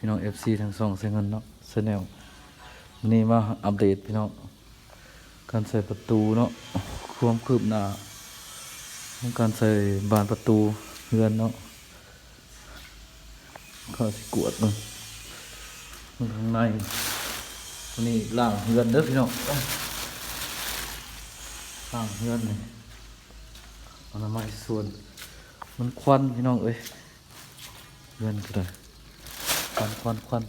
ພີ່ນ້ອງ ເອັຟຊີ ທັງຊ່ອງ ໄຊເງິນເນາະ Channel ມື້ນີ້ມາອັບເດດພີ່ນ້ອງ ການໃສ່ປະຕູເນາະ ຄວາມຄືບໜ້າຂອງການໃສ່ບານປະຕູເຮືອນເນາະ ກໍຊິກວດເບິ່ງ ເບິ່ງຂ້າງໃນ. ມື້ນີ້ລ້າງເຮືອນເດີພີ່ນ້ອງ ລ້າງເຮືອນນີ້ ອະນາໄມສວນ ມັນຄວັນພີ່ນ້ອງເອີຍ. ເຮືອນກໍໄດ້ ຄວັນ ຄວັນ ຄວັນ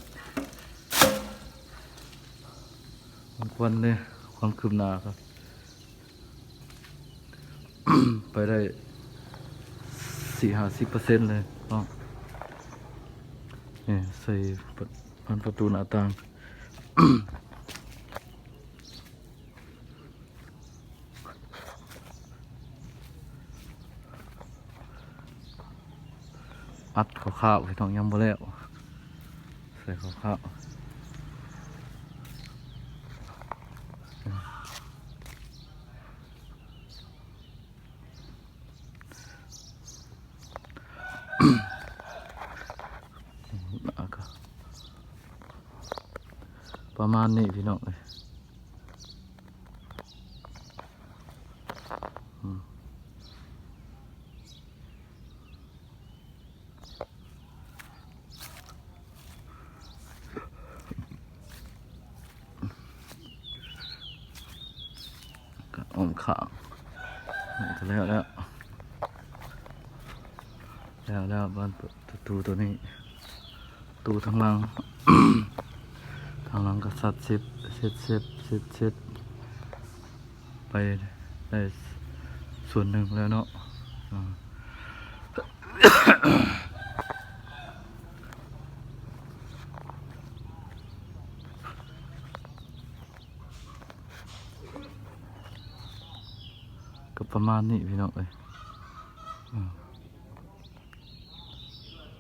ຄວັນ ຄວັນເດ້ ຄວາມຄືບໜ້າກໍໄປໄດ້ສີ່ຫ້າສິບເປີເຊັນເລີຍເນາະ. ນີ້ໃສ່ບານປະຕູໜ້າຕ່າງ ອັດຄ່າວໆ ພີ່ນ້ອງ ຍັງບໍ່ແລ້ວ ໃສ່ຄ່າວໆ ປະມານນີ້ພີ່ນ້ອງເອີຍ. ອ້ອມຂ້າງ ນີ້ກໍແລ້ວແລ້ວ ແລ້ວແລ້ວ ບານປະຕູໂຕນີ້ ປະຕູທາງຫຼັງ ທາງຫຼັງກໍສັດເສັດ ເສັດ ເສັດ ເສັດ ເສັດ ໄປໄດ້ສ່ວນໜຶ່ງແລ້ວເນາະ. ກໍປະມານນີ້ພີ່ນ້ອງເອີຍ ອືມ.